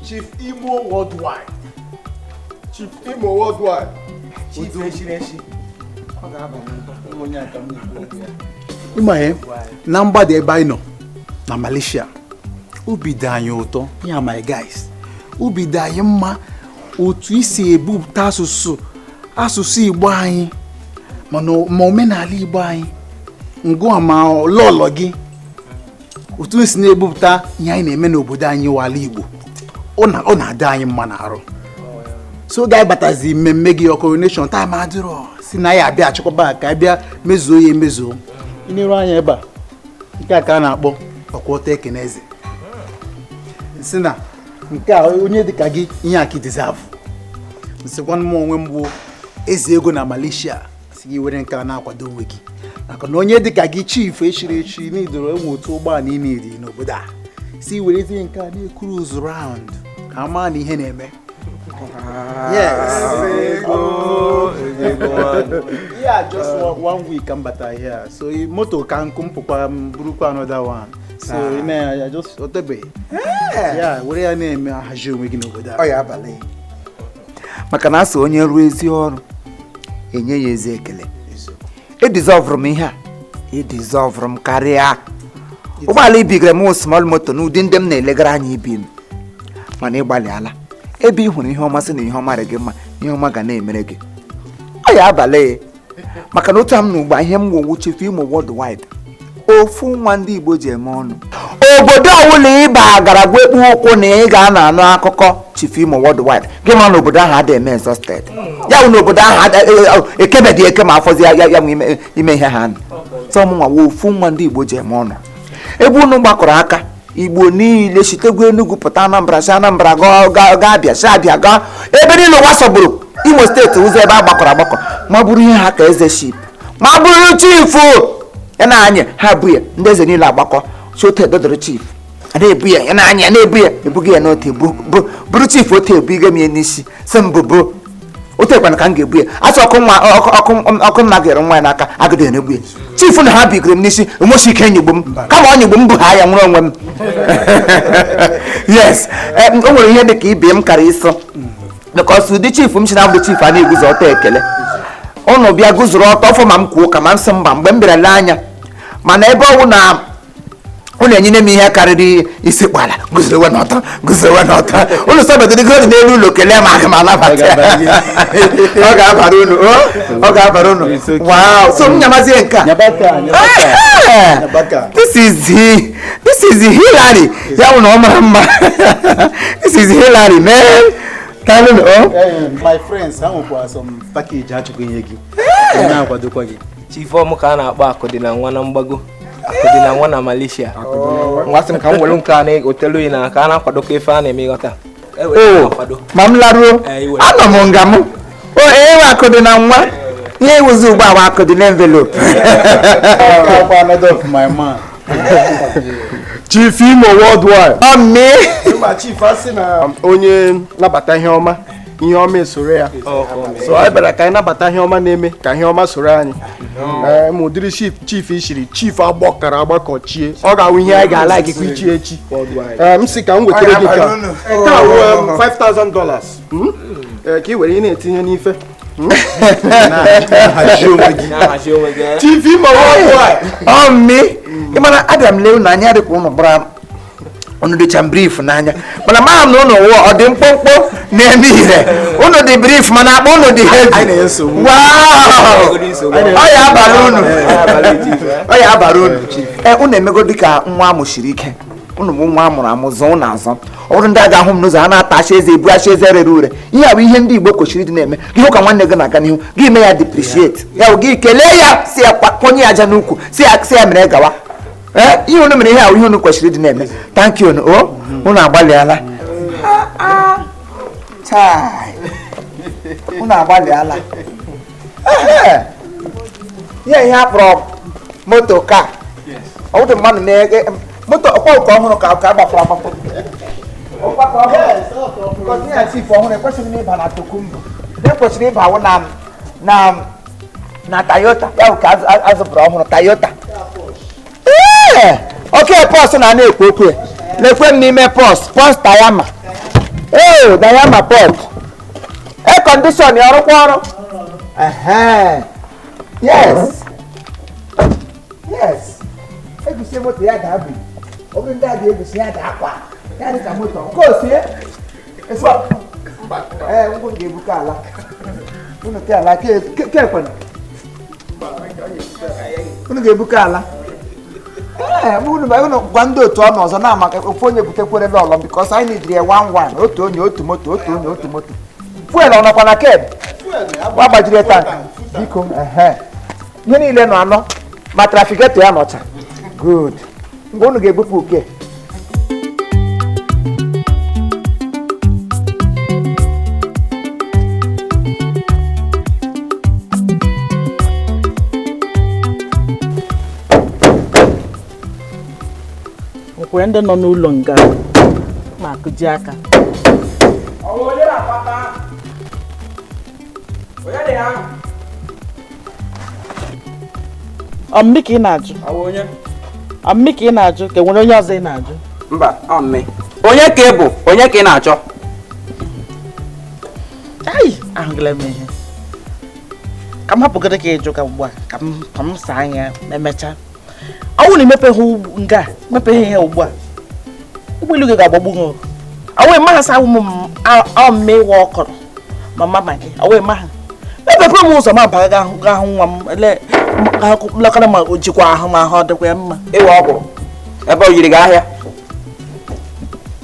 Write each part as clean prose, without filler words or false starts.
Chief Imo Worldwide. Chief Imo Worldwide. Chief Eshireshi. Ọ ga-aba onye aka m na-ekwu okwu ya. Ịma ihe na mgbada ebe anyị nọ na Malaysia, obi dị anyị ụtọ ya, my guys, obi dị anyị mma otu isi ebupụta asụsụ Igbo anyị, mana ma omenala Igbo anyị ngụa ma lọlọ gị, otu esi na-ebupụta ihe anyị na-eme n'obodo anyị wala Igbo, ọ na-adị anyị mma n'arụ. So oge anyị batazi mmemme gị coronation time adịrọ si na ya abịa achịkọba ka abịa mezuo ya emezuo. Ineru anya ebe a, nke a ka a na-akpọ ọkwọta ekene eze. Nsị na nke a onye dịka gị ihe aki deserve. Nsịkwa m onwe m bụ eze ego na Malaysia, si gị were nke a na-akwado onwe gị maka na onye dịka gị chief echiri echi n'idoro enwe otu ụgbọala ị na-eri n'obodo a, si werezie nke a na-ecruise round ka a maa na ihe na-eme. Yes. Yeah, just one week I'm bata here. So moto ka nkụ m pụkwa m burukwa another one. So I just otebe. Yeah, were ya na-eme ahazi onwe gị n'obodo a. Ọ ya abalị. Maka na asị onye ruo ezi ọrụ enye ya ezi ekele. Edizọvụrụ m ihe a, edizọvụrụ m karịa. Ụgbọala ibigara m small moto n'ụdị ndị m na-elegara anya ibi m, mana ịgbalịala. Ebe ị hụrụ ihe ọma sị na ihe ọma rị gị mma, ihe ọma ga na-emere gị. Ọ ya abalị maka na otu a m na ugbu a ihe m wowu Chief Imo Worldwide, ofu nwa ndị Igbo ji eme ọnụ. Obodo ọbụla ịba gara gwekpu ụkwụ na ị ga-ana anụ akụkọ Chief Imo Worldwide, gị ma na obodo ahụ adịghị eme exhausted. Ya wụ na obodo ahụ ekebedị eke ma afọzi ya ya nwe ime ihe ha nọ. Sọ mụ nwa ofu nwa ndị Igbo ji eme ọnụ. Ebe unu gbakọrọ aka Igbo niile sitegwu Enugu pụta Anambra, si Anambra gaa Abịa, si Abịa gaa ebe niile ụwa sọgburu Imo steeti, ụzọ ebe a gbakọrọ agbakọ ma bụrụ ihe ha ka eze ship ma bụrụ chifu ya na anyị ha bụ ya. Ndị eze niile agbakọ si otu edodoro chief a na-ebu ya ya na anyị na-ebu ya ebughị ya n'otu bụrụ chief otu ebu m ya n'isi si mbụbo otu ekwana ka m ga-ebu ya asị ọkụ nwa ọkụ nna gere nwa ya n'aka agụdị na-egbu ya. Chief na ha bigoro m n'isi enweghị ike nyigbu m kama ọ nyigbu m bụ ha ya nwere onwe m. Yes, o nwere ihe dị ka ibe m kara ịsọ because ụdị chief m si na abụ chief a na-eguzo ọtọ ekele ụnụ bịa guzoro ọtọ ọfọ ma m kwuo ka ma m sị mba mgbe m bịara lee anya, mana ebe ọ bụ na unu enyere m ihe karịrị isi kpala guzowe n'ọtọ guzowe n'ọtọ unu sọbedịrị godi n'elu ụlọ kelee ma aga m anabata ọ ga-abara unu, ọ ga-abara unu. Wow, so m nyamazie nke a. This is Hillary. Ya wụ na ọ mara mma. This is Hillary, man. My friends, ha nwekwara some package ha chọkwa inye gị. Na-akwadokwa gị. Chief ọmụ ka a na-akpọ akụ dị na nwa na mgbago. Akụ dị na nwa na Malaysia. Nwa sị m ka m were nke a na-otelu yi na ka a na-akwadokwa ife a na-eme ịghọta. Ma m laruo, anọ m nga m. O ewe akụ dị na nwa. Ihe iwuzi ugbu a akụ dị na envelope. Chief Imo Worldwide. Ọmị. Ma chief asị na onye nabata ihe ọma, ihe ọma esoro ya. So anyị bịara ka anyị nabata ihe ọma na-eme ka ihe ọma soro anyị. Ma ụdịrị chief ishiri chief agbakọrọ agbakọ chie ọ ga-awụ ihe anyị ga-ala ikikwa ichi echi. M sị ka m wetara gị ka nke a wụ $5,000 ka ị were ị na-etinye n'ife. Chief Imo Worldwide. Ọmị. Ị mara abịa m lee unu anya dịka unu gbara unu dịcha brief n'anya, mana mara m na unu wụ ọ dị mkpụmkpụ na-eme ire unu dị brief mana akpa unu dị heavy. Wow, ọ ya abara unu, ọ ya abara unu. Unu emego dịka nwa amụsiri ike. Unu bụ nwa amụrụ amụ zọọ unu azọ. Ọ bụrụ ndị a ga-ahụ m n'ụzọ ha na-atachi eze ebu achi eze rere ure. Ihe a bụ ihe ndị Igbo kwesịrị ịdị na-eme. Gị hụ ka nwanne gị na-aga n'ihu, gị mee ya depreciate, ya bụ gị kelee ya, si ya kwanye ya aja n'ukwu, si ya mere gawa. Ihe unu mere ihe a ihe unu kwesịrị ịdị na-eme. Thank you. O unu agbalịala. Unu agbalịala. Ihe a kpọrọ moto ka ọ bụrụ mmadụ na moto ọkwa ụkọ ọhụrụ ka agbapụrụ agbapụ. Ọhụrụ ekwesịghị ịba na tokumbo. Ekwesịrị ịba na Na Toyota ya ka azụpụrụ ọhụrụ Toyota. Ee, oke pọs na na-ekwu okwu ya. Na-ekwe m n'ime pọs, pọs Tayama. Ee, Tayama pọs. Air condition ya ọrụkwa ọrụ. Yes. Yes. Egusi moto ya ga-abụ. Ọ bụrụ ndị a ga-egusi ya ga-akwa. Ya dị ka moto. Nke osie. Ee, ngwụ ga-ebuka ala. Unu ke ala ke ekwena. Unu ga-ebuka ala. Ee, unu gwa ndị otu ọnụ ọzọ na maka ofu onye butekwere lọlọ because anyị need ya 1-1 otu onye otu moto otu onye otu moto. Fuel ọ nọkwa na keb? Wa gbajiri tank. Biko, ehe. Ihe niile nọ anọ ma trafigetọ ya nọcha. Good. Mgbe unu ga-ebupụ uke. Nkwe ndị nọ n'ụlọ nga ma akụji aka. Ọmmi ka ị na-ajụ? Ọmmi ka ị na-ajụ ka enwere onye ọzọ ị na-ajụ? Mba, ọmmi. Onye ka ị bụ? Onye ka ị na-achọ? Ai, ahụgịla m ihe. Ka m hapụgoro ka ịjụ ka ugbu a, ka m saa anya emechaa. Ọ bụrụ na imepeghị nga, mepeghị ihe ugbu a, ụgbọelu gị ga-agbagbu gị. Ọ wee maha sa ụmụ m ọmmi ịwa ọkọrọ mama ma gị, ọ wee maha. Emepe m ụzọ ma baa gaa hụ nwa m ele lekọrọ ma o jikwa ahụ ma ahụ ọ dịkwa ya mma. Ịwa ọgwụ ebe o yiri gị ahịa.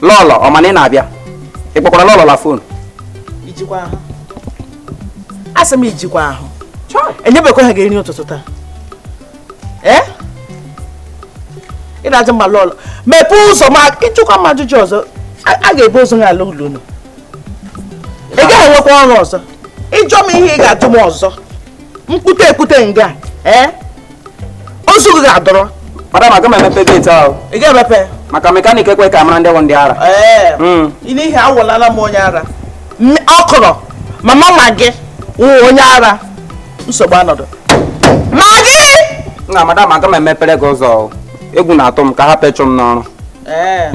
Lọlọ ọ ma na ị na-abịa? Ị kpọkwara lọlọ na fon? Ijikwa ahụ. Asị m ijikwa ahụ. Enyebekwa ha gị nri ụtụtụ taa. Ee? Ị na-ajụ ma lọlọ. Mepee ụzọ ma ịjụkwa m ajụjụ ọzọ, a ga-ebu ụzọ gị ala ụlọ unu. Ị gaghị enwekwa ọrụ ọzọ. Ịjụọ m ihe ị ga-ajụ m ọzọ. Mkpute ekwute nga. Ee? Ozu gị ga-adọrọ. Madam, aga m emepe geeti ahụ. Ị ga-emepe? Maka mekanik ekwe ka mara ndị bụ ndị ara. Ee. N'ihi awụlala m onye ara. Ọkụrọ. Mama ma gị wụ onye ara. Nsogbu anọdụ. Ma gị! Nna madam, aga m emepere gị ụzọ. Egwu na-atụ m ka hapụ ịchụ m n'ọrụ. Ee.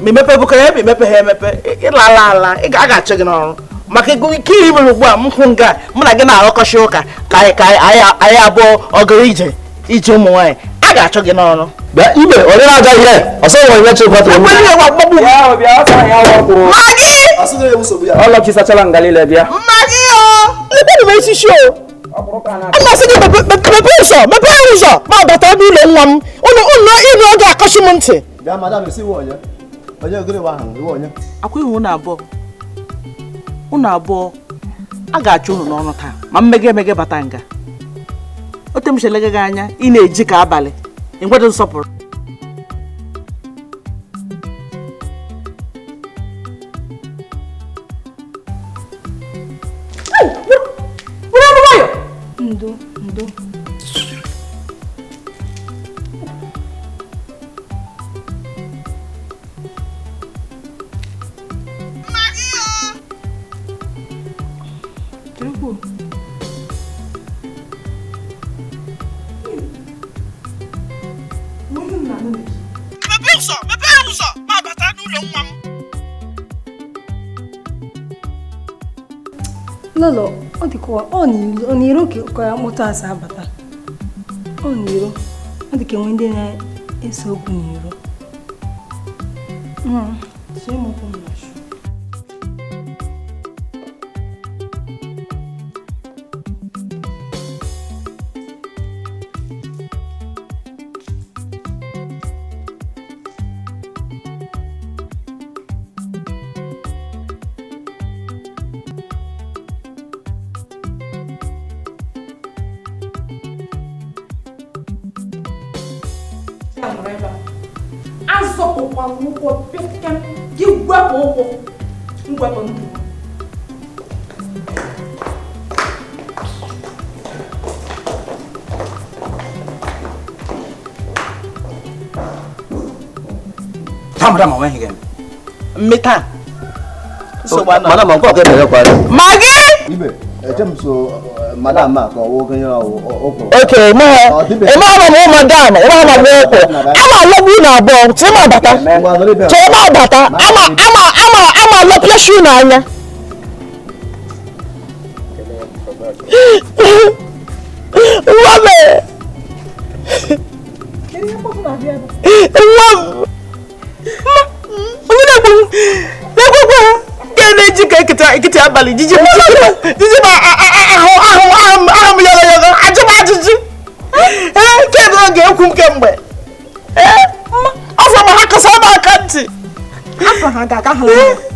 Ma emepe bụkara ya ma emepe ha emepe. Ịlala ala, ị ga-achọ gị n'ọrụ. Maka ego ike iri mere ugbu a m hụ nga mụ na gị na-arụkọchi ụka ka anyị abụọ ọgara ije ije ụmụ nwaanyị a ga-achọ gị n'ọrụ. Bịa ibe onye na-aga ihe ọsọ nwere ihe chekwa tụrụ m. Magị! Ọlọchisachala nga niile bịa. Magị o! Lekwanụ m echichi o! A na-asị gị mepee ụzọ mepee ụzọ ma bata ebe ụlọ nwa m ụlọ ịnụ oge akọchi m ntị. Bịa madam esi iwe onye onye ogere iwe ahụ iwe onye. Akwa ihu unu abụọ unu abụọ a ga-achụ unu n'ọrụ taa ma mmege emege bata nga. Ote m chelega gị anya ị na-eji ka abalị enweghị nsọpụrụ. Were ọnụ nwayọ. Ndo, ndo. Mepee ụzọ, mepee ụzọ ma bata n'ụlọ nwa m. Lọlọ, ọ dịka ọ n'iro ka moto asa abata. Ọ n'iro, ọ dịka enwe ndị na-ese okwu n'iro. Mmeta. Madam, nke ọka emere kwara. Magị! Ibe, eche m so Madam a ka ọ wụ okenye ọkwụrụ. Oke, ma ama m madam, ma ama m ọkwụrụ. Ama alọgbu unu abụọ, tụọ m abata. Tụọ m abata, ama ama ama ama alọpịachi unu anya. Nwa m! Nwa m! Onye na-egbu m? Na-egbu m! Nke na-eji ka ekete abalị jiji m ahụ ahụ m yọrọ yọrọ ajụ m ajụjụ. Ee, kedu oge ekwu m kemgbe? Ee, afọ m ha kọsara m aka ntị. Afọ ha ga-aga ha.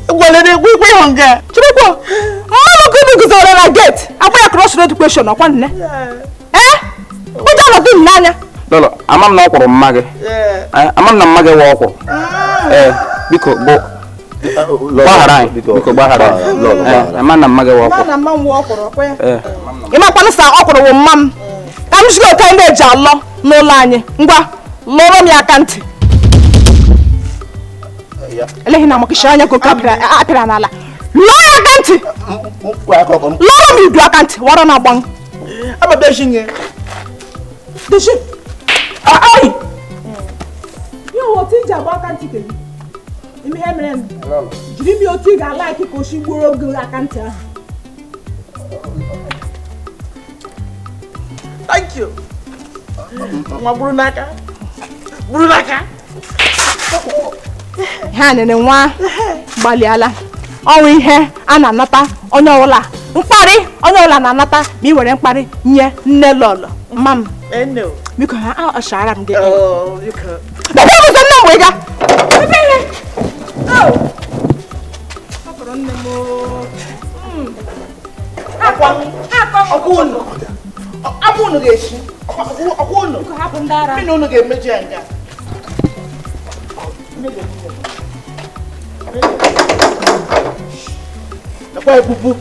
Gwalere egwu ikwe ịhụ nga. Chukwu, mmanụ kunu guzoro na gate. Akwa ya cross road question ọkwa nne. Ee, ụjọ nọdụ m n'anya. Lọlọ, ama m na ọkwụrụ mma gị. Ama m na mma gị wụ ọkwụrụ. Ee, biko bụ gbaghara anyị, biko gbaghara anyị. Ama na mma gị wụ ọkwụrụ. Na mma m wụ ọkwụrụ ọkwa ya. Ị makwanụ sa ọkwụrụ wụ mma m. Ka m jigo otu ndị eji alọ n'ụlọ anyị. Ngwa, lụrụ m ya aka ntị. Eleghị na amakịsị anya ka oke apịara n'ala. Lụọ ya aka ntị. Lụọrọ m idu aka ntị, wara na agba m. Ama deji nye. Deji. Ai! Ya otu iji agba aka ntị kedu? Ime ihe mere m. Jiri m otu ị ga-alaiki ka oshi gbuoro gị aka ntị ahụ. Thank you. Nwa buru n'aka. Buru n'aka. Ha nene nwa gbalịala. Ọnwụ ihe a na-anata onye ọbụla. Mkparị onye ọbụla na-anata ma ị were mkparị nye nne lọlọ. Mma m. Biko ha ọchara m gị. Bebe ụzọ nne m wee gaa. Ebe ihe. Hapụrụ nne m. Akwa ọkwa unu. Akwa unu ga-esi. Ọkwa unu. Hapụ ndị ara. Mmiri unu ga-emeju ya nga. Akwa ebubu.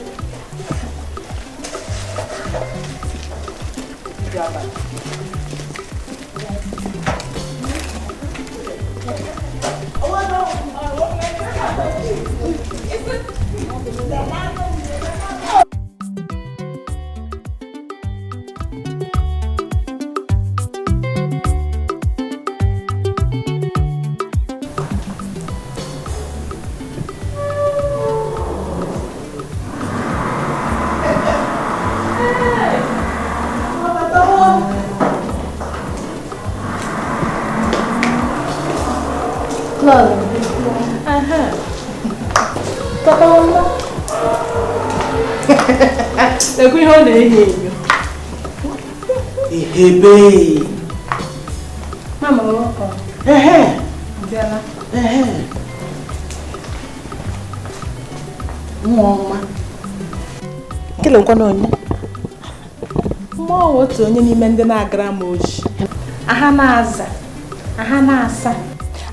Lekwa ihe ọ na-enyo enyo. Ehebe. Mama welcome. Ehe. Bịala. Ehe. Nwa ọma. Kele nkwana onye. Mmụọ otu onye n'ime ndị na-agara m oji. Aha na-aza, aha na-asa,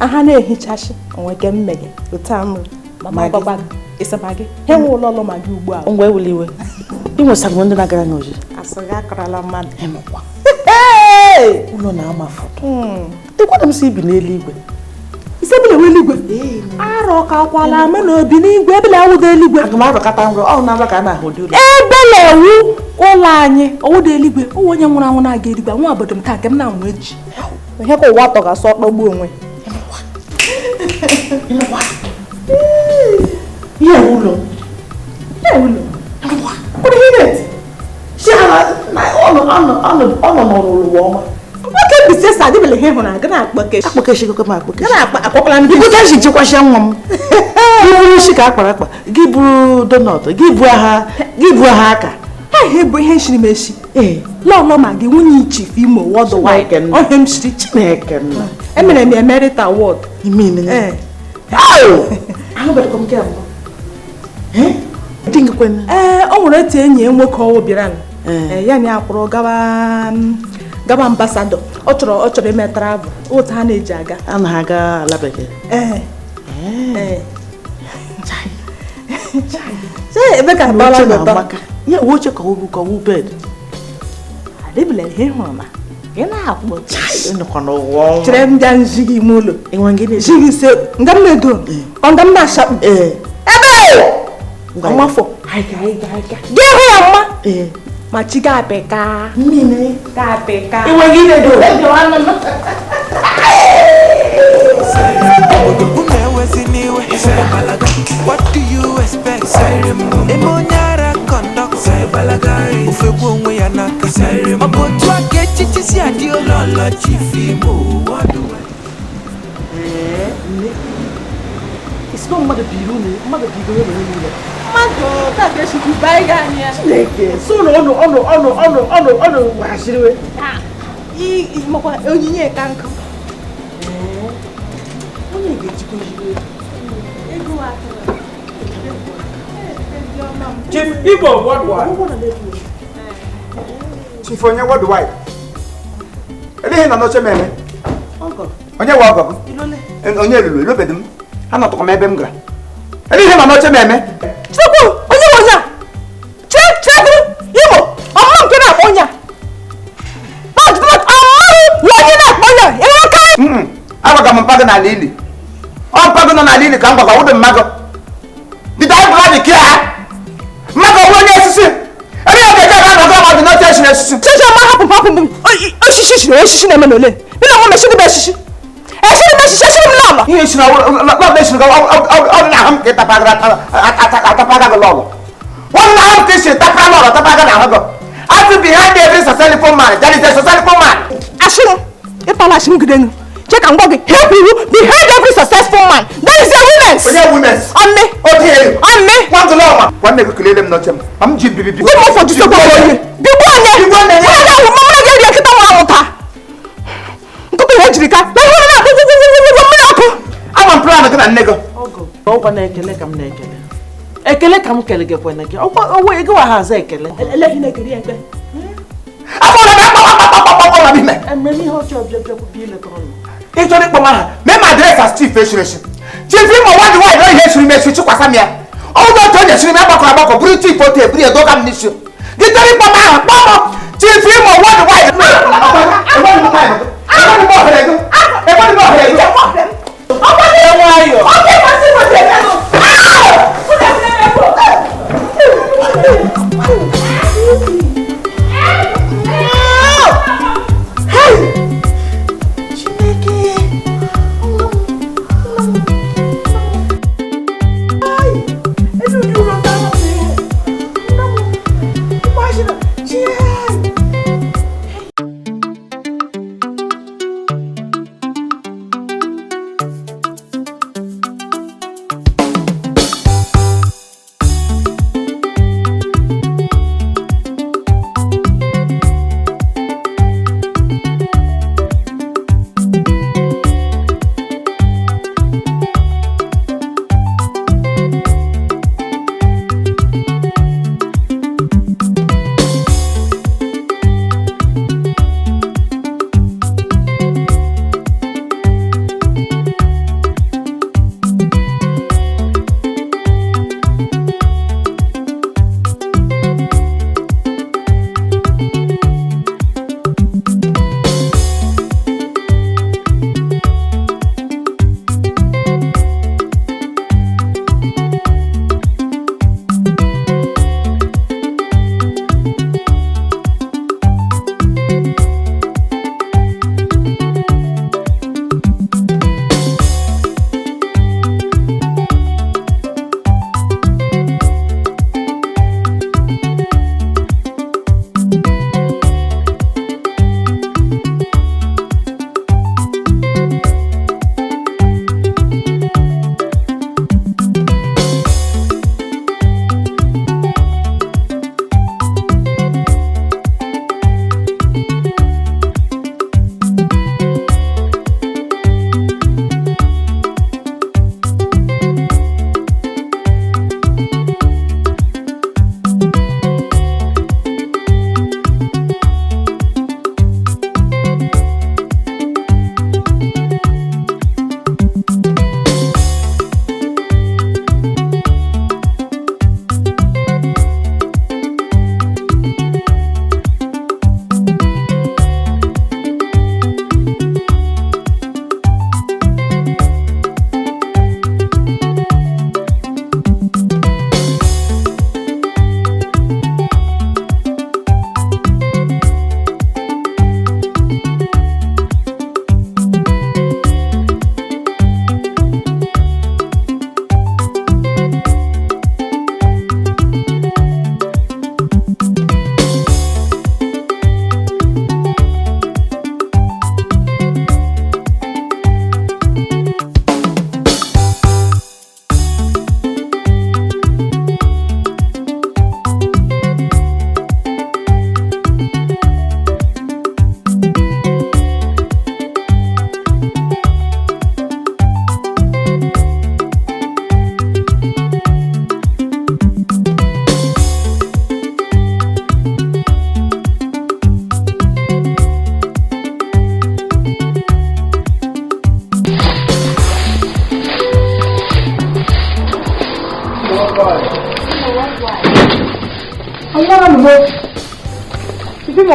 aha na-ehichachi onwe ke mmeghe otu a mụrụ. Mama gbagba ịsaba gị. Ha nwe ụlọ ọlụ ma gị ugbu a. Ngwa ewuli iwe. Ị nwesara ndị na-agara n'oji. Asị gị akọrọla mmadụ. Emekwa. Ụlọ na-ama foto. Dịkwana m si ibi n'eluigwe. Ise bi n'eluigwe? Arọ ka akwala ama na obi n'igwe ebele awụda eluigwe. Aga m arọkata nrọ, ọ na-arọ ka a na-ahụ ụdị ụlọ. Ebele ewu ụlọ anyị, ọwụda eluigwe, ụwa onye nwụrụ anwụ na-aga eluigwe, nwa obodo m taa nke m na-anwụ echi. Ihe ka ụwa atọ ga-asọ kpọgbuo onwe. Ihe ụlọ. Ihe ụlọ. Ọ nọ n'ụwa ọma. Nwoke Mbaise sị adịbele ihe hụrụ aga na-akpọkeshi. Akpọkeshi gị ma akpọkeshi. Ga na-akpọkwala ndị. Ibu ka esi chekwasịa nwa m. Gị buru isi ka akpara akpa, gị buru donọt, gị bu aha aka. Ha ihe bụ ihe nshiri m eshi. Ee. Lọlọ ma gị nwunye Chief Imo worldwide. Ọhịa m shiri. Chineke nna. Emere m Emerita Award. Ime ime. Ee. Ahụbeghị m nke mbụ. Ee, o nwere otu enyi ya nwoke ọwụ bịara ya na akwụrụ gaba ambasadọ. Ọ chọrọ ime travel otu ha na-eji aga. A na-aga ala bekee. Ee. Ebe ka bala ụtọ. Ya uwe oche ka ọ wụ bed. Adịbele ihe hụrụ na ị na-akwụ. Ịnọkwa n'ụwa ọnwa. Chere m bịa nji gị ime ụlọ. Enwe gị na-eji. Ji gị se nga m na-edo. Ọ nga m na-achakpu. Ee. Ebe! Ọmafọ. Gị hụ ya mma. Ee. Ma chi ga-apịka. Mmiri. Ga-apịka. Enweghị ile do. What do you expect? Emonyara conduct. Ofegbu onwe ya n'aka. Ọ bụ otu aka echichi si adị ụlọ Chief Imo. Isi na mmadụ biri unu, mmadụ biri onye nwere n'ụlọ. Mmadụ taa ka esi Dubai ga anya. Chineke, so na ọnụ ọnụ ọnụ ọnụ ọnụ ọnụ weghachiriwe. Makwa onyinye ka nkụ. Onye ga-ejikwa ezigbo ego. Chief Igbo worldwide. Chief onye worldwide. Eleghị nọ n'oche m eme. Onye nwe ọgọ gị? Onye lụrụ elobedo m. Anọtụkwa m ebe m gara. Eleghị nọ n'oche m eme. Chukwu, onye nwe onye a? Chekwu, Imo, ọmụrụ nke na-akpọ onye a. Ọmụrụ onye na-akpọ onye a, ịnwe aka? Agwaga m mpa gị n'ala ili. Ọ mpa gị nọ n'ala ili ka m gwagwa wụdị mma gị. Did I bloody care? Mma gị onye osisi. Ebe ya ga-eje aga anọgọ ọmọdụ n'oche esi n'osisi. Chichi ọma hapụ hapụ m. Osisi shiri osisi na-eme n'ole. Bi na nwa m eshiri m eshishi. Eshiri m eshishi eshiri m n'ọlọ. Ihe eshiri lọlọ eshiri gị ọ dị n'ahụ m ka ịtapaga gị lọlọ. Ọ dị n'ahụ m ka eshiri tapara lọlọ tapaga n'ahụ gị. Asị behind every successful man, there is a successful man. Ashị m, ịtala ashị m gide Check and go. Help you behind every successful man. There is a women's. Onye women's. On me. Okay. On me. One to love. One nigga kulele m n'oche m. Am ji bibi. Good one for just go onye. Bigbo onye. Bigbo onye. Mama ga mama ga eri nkịta nwa ahụ taa. Nkịta ihe jiri ka. Na ihe na mmiri ọkụ. Ama m plan gị na nne gị. Ọgọ. Ọgwa na-ekele ka m na-ekele. Ekele ka m kele gị kwene gị. Ọgwa ọwa ego ha aza ekele. Eleghị na-ekele ya ekpe. Afọ na akpa akpa. Ememe ihe ọjọọ bịa bịa bịa ileta ọnụ. Ị chọrọ ịkpọ m aha mee ma adreesị as chief eshiri eshi. Chief Imo worldwide na ihe eshiri m eshi chikwasa m ya. Ọ bụ otu onye eshiri m agbakọrọ agbakọ bụrụ chief otu eburu ya doga m n'isi. Gị chọrọ ịkpọ m aha kpọọ m Chief Imo worldwide. Enweghị m ohere ego. Chineke.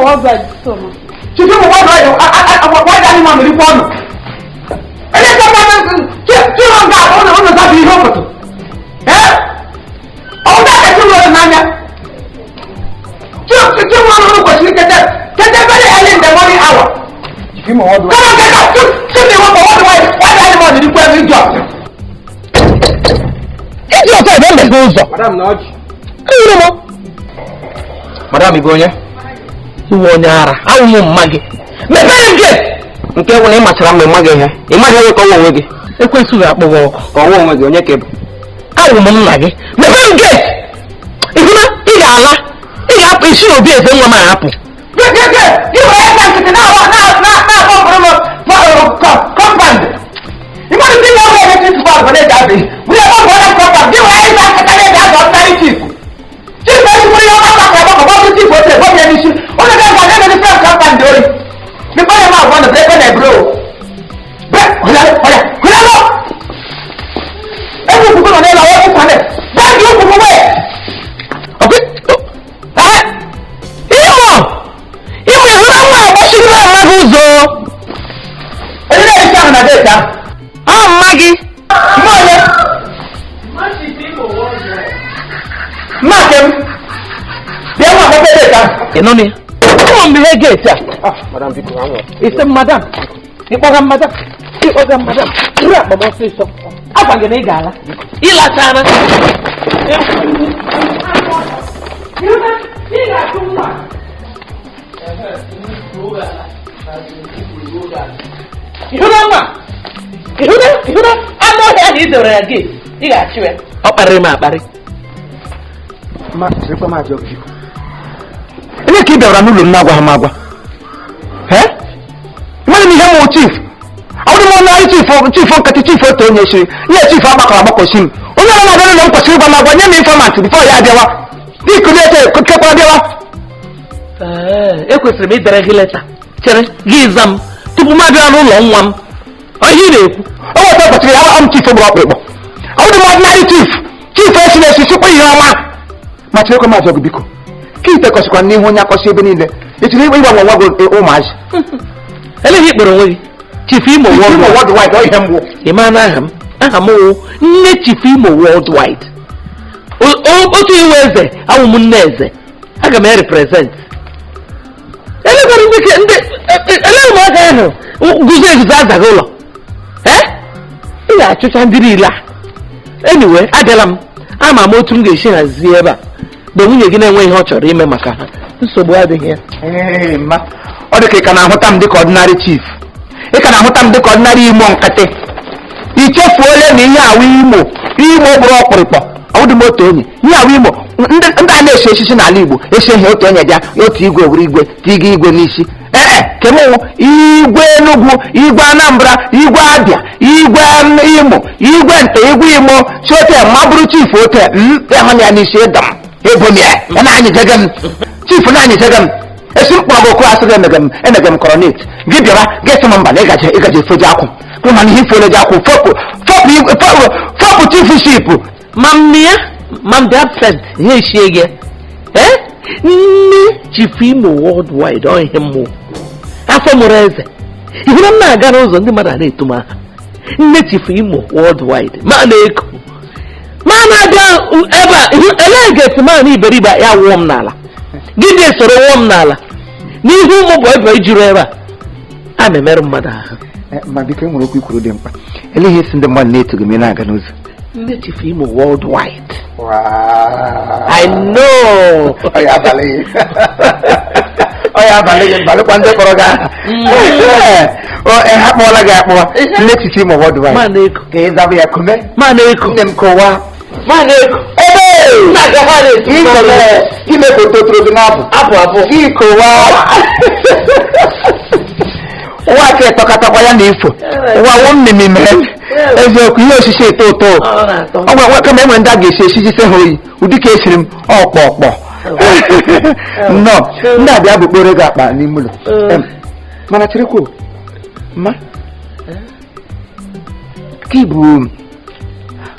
Worldwide so ma. Chief Imo Worldwide, why animal na-erikwa ọnụ? Onye chịrọ nga ụnụ zabụ ihe obodo. Ee? Ọ bụ aka chịrọ n'anya. Chịrọ ọnụ kwesịrị kete kete very early in the morning hour. Chief Imo Worldwide. Come on, get up! Chief Imo Worldwide, why animal na-erikwa ebe idiot? Idiot a ga-emeghe ụzọ. Madam na ọjị. Ewere m. Madam, ị bụ onye? Iwe onye ara, awụ m mma gị. Mepere m gate! Nke bụ na ị machara mma ị maghị ihe. Ị maghị ebe ka ọnwa onwe gị. Ekwensu ga-akpọ gị ọkụ. Ka ọnwa onwe gị, onye ka ị bụ? Awụ m nna gị. Mepere m gate! Ị hụ na ị ga-ala. Ị ga-apụ isi n'obi eze nwa m ahapụ. Gị were aka nkịtị na-akpọ mkpụrụ compound. Ị mmadụ ndị na-ọbụla ebe chief bụ ọbụla eji abụ ihe. Wụnye ọbụla ọbụla compound. Gị were aka nkịtị na-eji azụ ọdịnarị chief. Chief esikwuru ihe ọma gbakọrọ agbakọ gbọbụ chief otu ebe onye n'isi. Ụlọ ga-agwa ndị na-eme compound oyi. Bíkọ́ yẹn máa wọ́n bẹ́ẹ̀ bẹ́ẹ̀ bro. Bẹ́ẹ̀ hùlálọ́ hùlálọ́. Ewu kúkú nọ n'elu ọwọ́ kúkú nẹ. Bẹ́ẹ̀ ni ó kúkú wẹ̀. Ọ̀pẹ ẹ́ Imo Imo ìhúra nwa agbachiri m amaghị ụzọ. Onye na-esi ahụ na geeti ahụ. Ọ mma gị. Mma onye. Mma nke m. Bịa nwa agbapụ geeti ahụ. Ị nọ na ya? Ụmụ m ihe geeti a. Madam biko anwụ. Ise madam. Ịkpọga madam. Ịkpọga madam. Iri akpa m ọsịsọ. Agwa gị na ị ga-ala. Ịlachara. Ịhụna nwa? Ịhụna ịhụna anụ ọhịa ahụ i dewere ya geeti. Ị ga-achụ ya. Ọ kparịrị m akparị. Ma cherekwa m ajọ biko. Onye ka ị bịara n'ụlọ m na-agwaghị m agwa? Ee? Enweghị m ihe mụ chief. Ọ bụrụ m onye ọrụ chief chief nkịtị chief otu onye siri nye chief agbakọrọ agbakọsi m. Onye ọrụ na-abịa n'ụlọ m kwesịrị ịgwa m agwa nye m informant bifo ya abịawa. Biko na-eche kekwara bịawa. Ee, ekwesịrị m idere gị leta. Chere gị za m tupu m abịa n'ụlọ nwa m. Ọ ihe ị na-ekwu. O nweta kwesịrị ya m chief gburu ọkpụrụkpụ. Ọ bụrụ m ọdịnarị chief chief esi na-esi sikwa ihe ọma. Ma cherekwa m ajọ gị biko. Ka ite kọsịkwa n'ihu onye akọsị ebe niile. Ị chọrọ ịgbanwe nwa gị ụmụazị. Eleghị ikpọrọ onwe gị. Chief Imo Imo Worldwide. Worldwide ọ ihe mgbu. Ị maa na aha m? Aha m wụ nne Chief Imo Worldwide. Otu iwe eze, awụ m nne eze. Aga m represent. Elekwara ndị ndị eleghị m aka ahụ guzo eguzo azaghị ụlọ. Ee? Ị ga-achụcha ndị niile a. Anyway, abịala m. Ama m otu m ga-esi hazie ebe a. Mgbe nwunye gị na-enwe ihe ọ chọrọ ime maka ha. Nsogbu adịghị ya. Ee, mma. Ọ dị ka ị ka na-ahụta m dịka ọdịnarị chief. Ị ka na-ahụta m dịka ọdịnarị Imo nkịtị. I chefuola na ihe awụ Imo Imo gburu ọkpụrụkpọ. Ọ dị m otu onye. Ihe awụ Imo ndị a na-esi esisi n'ala Igbo esi ihe otu onye bịa otu igwe were igwe tiga igwe n'isi. Ee kemụwụ igwe Enugu, igwe Anambra, igwe Abịa, igwe Imo, igwe nta, igwe Imo, si ote ma bụrụ chief ote m ya n'isi ịdọ m ebo m ya ya na-anyịjege m chief na-anyịjege m esi mkpọrọ gị okwu asị gị emege m kọrọnet gị bịara gị sị m mba na ịgaje ịgaje efoji akwụ kwụ mana ihe ifuole ji akwụ fọpụ fọpụ fọpụ chief ship. Ma m ya ma m dị absent ihe eshie gị. Ee? Nne Chief Imo Worldwide ọ ihe mmụọ. Afọ mụrụ eze. Ihe m na-aga n'ụzọ ndị mmadụ a na-eto m aha. Nne Chief Imo Worldwide ma na-eko. Ma na-abịa ebe a elee geti ma na iberibe ya wụọ m n'ala. Gị dị esoro wụọ m n'ala. N'ihu ụmụ bọị bọị juru ebe a. A na-emerụ mmadụ ahụ. Ma biko enwere okwu ikwuru dị mkpa. Elee ihe si ndị mmadụ na-eto gị ma ị na-aga n'ụzọ? Nne Chief Imo Worldwide. I know. Ọ ya abalị gị. Ọ ya abalị gị balịkwa ndị kpọrọ gị aha. Ha kpọọla gị akpọ. Nne Chief Imo Worldwide. Ma na-eko. Ka ị zabụ ya kume. Ma na-eko. Nne m kọwaa. Ma na-eko. Ebe! Na-aga ha na-esi. Ime ka o totoro gị n'abụ. Abụ abụọ. Gị kọwaa. Ụwa ka ịtọkatakwa ya na ifo. Ụwa wụ mmemme mere. Eziokwu ihe osisi eto ụtọ. Ọ gwa kama enwe ndị a ga-esi esiji se ha oyi. Ụdị ka esiri m ọkpọ ọkpọ. Nnọọ, ndị a bịa bukporo gị akpa n'ime ụlọ. Mana cherekwa mma. Ka ibu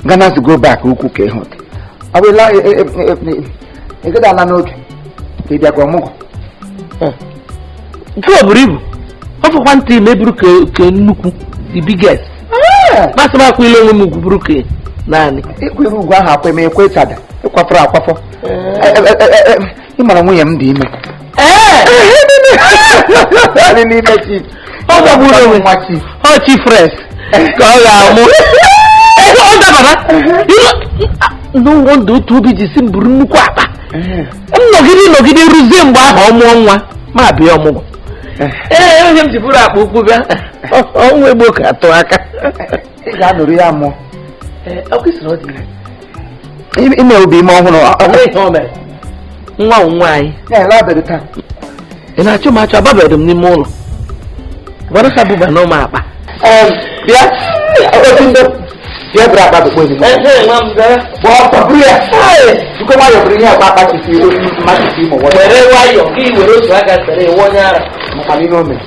Ghana go back ukwu ka ịhụ dị. Ọ bụ ịla ịgada ala n'oge ka ị bịakwa ọmụgwọ. Nke ọ buru ibu. Ọ fọkwa ntị meburu ke nnukwu, the biggest. Masị m akwụ ile onwe m ugwu buru ke naanị. Ịkwere ugwu ahụ akwa eme ekwe tada. Ịkwafọrọ akwafọ. Ị mara nwunye m dị ime. N'ime chief. Ọ gbagburu onwe nwa chief. Ọ chief fresh ka ọ ga-amụ. Ọ dabara. No wonder otu obi ji si m buru nnukwu akpa. M nọgide rụzie mgbe ahụ ọ mụọ nwa ma bịa ọmụgwọ. Ee, onye m ji buru akpa ukwu bịa. Ọnwa egbo ka atụ aka. Ị ga-anụrụ ya mụọ. Ime Ime obi ime ọhụrụ. Nwa nwa anyị. Ị na-achọ m achọ, ababeghị m n'ime ụlọ. Gwara ha buba na ụmụ akpa. Bịa, bịa buru akpa bụkwa ezigbo. Gbaa ọsọ buru ya. Biko nwayọọ buru ihe akpa akpa chifi mmadụ chifi imo. Were nwayọọ ka ị were otu aka sere iwe onye ara. Maka ihe o mere.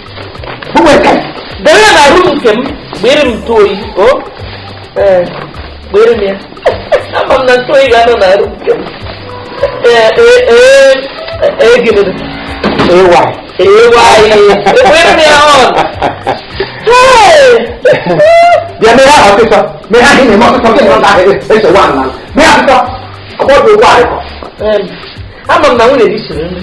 Bụkwa nke. Dere ya na rum nke m, gbere m ntụ oyi. O? Ee, gbere m ya. Ama m na ntụ oyi ga-anọ na rum nke m. Ee, gịnị? AY. AY. Ekwere m ya on. Bịa mee ha ọsịsọ. Mee ha ihe na-eme ọsịsọ gị nọ na eso wa ala. Mee ha ọsịsọ. Ọgbọ dị ụgbọ arịkọ. Ama m na nwunye gị siri nri.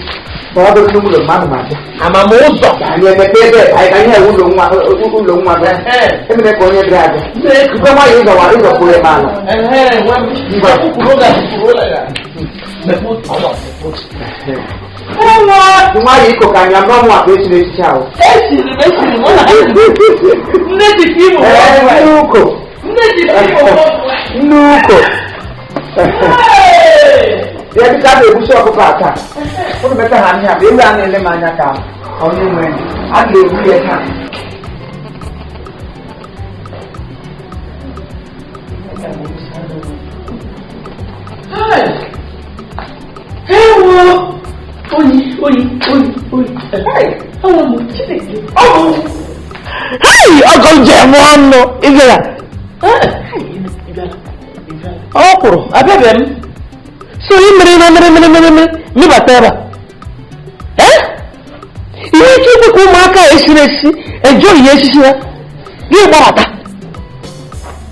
Ma ọ bụrụ n'ụlọ mmadụ ma abịa. Ama m ụzọ. Anyị emepe ebe anyị ka ihe ụlọ nwa ụlọ nwa bịa. Emere ka onye bịara abịa. Ikwe nwayọ ịzọwa ịzọkwuru ebe ala. Nwayọ iko ka anyị anụ ọnwụ akpa esiri echichi ahụ. Esiri m esiri m. Nne ji fim. Nne uko. Nne ji fim. Nne uko. Bịa dịka a na-egbusi ọkụkọ a taa. Ụnụ meta ha ihe a bụ ewu a na-ele m anya ka onye nwe a ga-egbu ya taa. Ewo! Oyi, oyi, oyi, oyi. Ọwụ m Chineke. Ọwụ! Hei! Ọgọ m ji eme ọnụ. Ị bịara? Ọ kwụrụ, abịabeghị m. So ị mere na mere mere mere mere mịbata ebe a. Ee? Ihe ike ikwe ka ụmụaka esiri esi eji oyiyi esisi ha gị gbabata.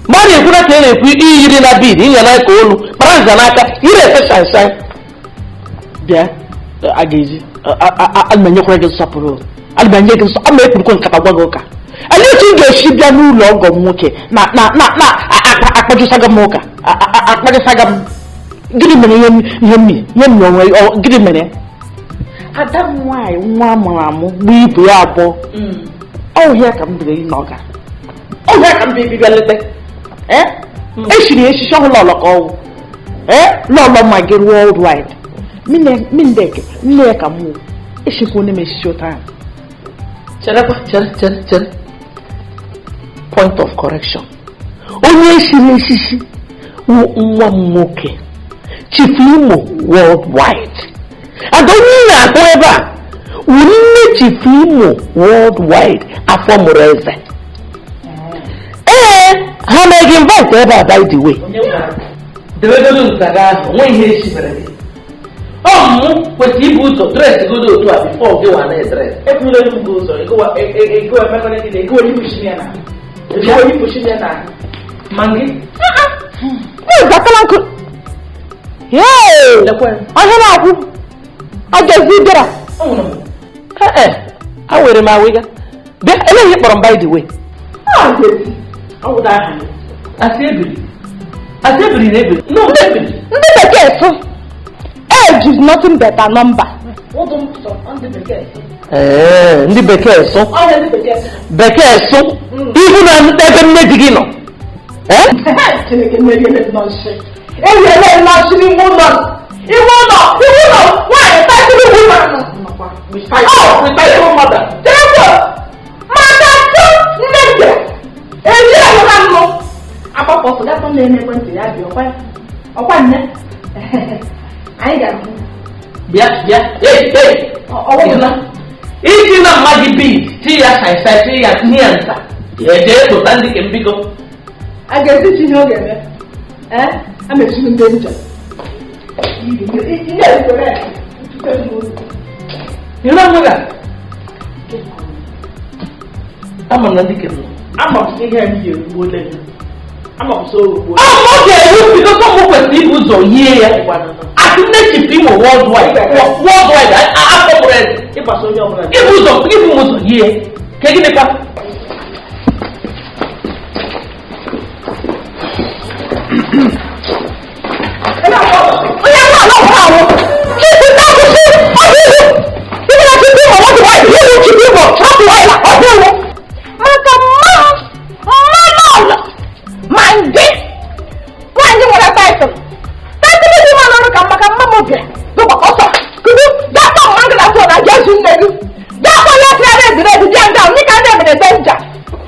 Mgbe a na-ekwu na ka ị na-ekwu iyiri na bid inye n'aka olu kpara nza n'aka ire efe shanshan. Bịa, a ga-eji ana m enyekwara gị nsọpụrụ. Ana m enye gị nsọ, ama ekpurukwe nkata gwa gị ụka. Anyị otu m ga-esi bịa n'ụlọ ọgọ m nwoke na na na na akpajụsaga m ụka akpajụsaga m. Gịnị mere ihe m onwe gịnị mere? Ada m nwaanyị nwa amụrụ amụ bụ ibu ya abụọ. Ọhịa ka m bidoro ịnọ gara. Ọhịa ka m bidoro bịa leta. Eshiri eshishi ọhụrụ lọlọ ka ọwụ. Lọlọ ma gị worldwide. Mindeke, nne ya ka m wụ. Eshikwa onye m eshishi ụta ahụ. Cherekwa, chere, chere, chere. Point of correction. Onye eshiri eshishi wụ nwa m nwoke. Chief Imo worldwide. And onye na-ahụ ebe a wụ nne Chief Imo worldwide afọ mụrụ eze. Ee, ha na-ege invite ebe a by the way. Debedolu nzaga ahụ, nwe ihe esi mere gị. Ọ mụ kwesịrị ibu ụzọ dres godo otu a bifo gị wa na-edres. Ekwula m ụzọ, ego ya na. Ma gị? Zatala nkụ. Ọhịa na-akwụ. Agazi bịara. Ee, a were m awịga. Bịa, eleghị kpọrọ m by the way. Asị ebiri. Asị ebiri na ebiri. No, ebiri. Ndị bekee sụ. Age is nothing but a number. Ee, ndị bekee sụ. Bekee sụ. Ihu na ebe nne di gị nọ. Chineke mmeri ele nọọsị. Ewere nọọsị n'ime ụlọ. Ime ụlọ, ime ụlọ, nwaanyị tatịrị woman. Oh, with my mother. Therefore, maka tụ nne m bịara. Ezi ahụ ha nụ. Agbapụ ọsọ gaa kpọọ nne ekwentị ya bịa ọkwa ọkwa nne. Anyị ga-ahụ. Bịa, bịa, ei, ei. Iji na mma gị bid, ti ya saịsaị, ti ya tinye ya nta. Eje pụta ndị ke mbikọ. A ga-esi chi ihe ọ ga-eme. Ee, a mechiri ndị njem. Ịrụ onwe gị? Ama m na ndị kere ama m sị ihe anyị ga-erugbuole gị. Ama m sị orugbuole. Ọ ga-eru bido mụ kwesịrị ibu ụzọ yie ya. Asị nne Chief Imo worldwide worldwide akpọpụrụ eze. Ịgbasa onye ọbụla. Ibu ụzọ ibu m ụzọ yie. Ka gịnịkwa? Onye nwa ala ọhụrụ ahụ. Chief na-akwụsị ọhụrụ. Ibe na Chief Imo worldwide ihe Chief Imo worldwide ọhụrụ. Maka mma mma n'ụlọ ma ndị nwaanyị nwere taịtụl. Taịtụl dị mma n'ọrụ ka maka mma m bịara gụgba ọsọ kudu gakpọ mma gị na fon na jesu nne gị. Gakpọ ya tịara ezere ezi bịa nga ndị ka ndị emere denja.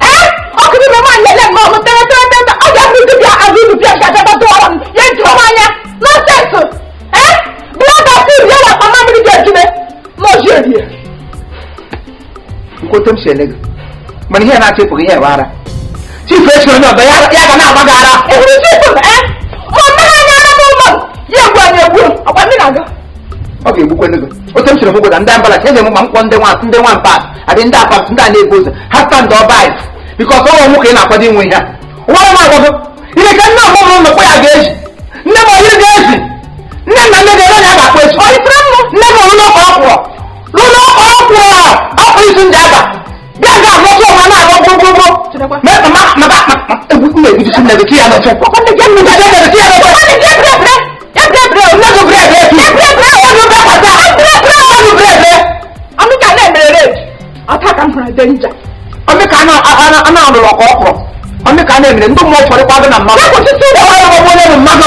Ee ọkụ n'ime nwaanyị ele nnọọ m tere tere tere ọ ga-abụ idu bịa azụ idu bịa nga bịa dọwara m ya jụọ m anya nọnsensụ. Ee blọga fil ya wakpa mamịrị ga-ejube n'oji erie. Nkwete m si ele gị mana ihe na-achọ ịpụ gị ihe ara chifu echi onye ọbịa ya ga na-agba gị ara. Ehuru chifu ee ma mmegha anya ara n'ụlọ m ya egbu anyị egbu ọkwa mmiri na-aga. Ọ ga-egbukwe gị otu m siri hụ gwada ndị ambala ka eji m ma mkpọ ndị nwa ndị nwa mpa adị ndị apa ndị a na-ebu ụzọ ha stand ọbait bikọs ọnwa nwoke ị na-akwado inwe ihe nwa m agwago ihe ka nne ọmụmụ ụlọ kpọ ya ga-eji nne m onye ga-ezi nne na nne ga-ere ya ga-akpọ echi nne m rụlọ ka ọ kwụrụ rụlọ ka ọ kwụrụ ọkụ isi ndị aba bịa ga alọsọ ọma na-alọ gbogbogbò maka egwu m na-egwujusi nne gị chi ya n'ofe nne gị chi ya n'ofe nne gị bred etu Ọmịka na-emere red ọta ka m hụrụ denja. Ọmịka a na-alụrụ ọka ọkwụrụ ọmịka a na-emere ndị mmụọ ụfọdụ kwado na mmadụ. Ọrụ ọgbọ onye bụ mmadụ.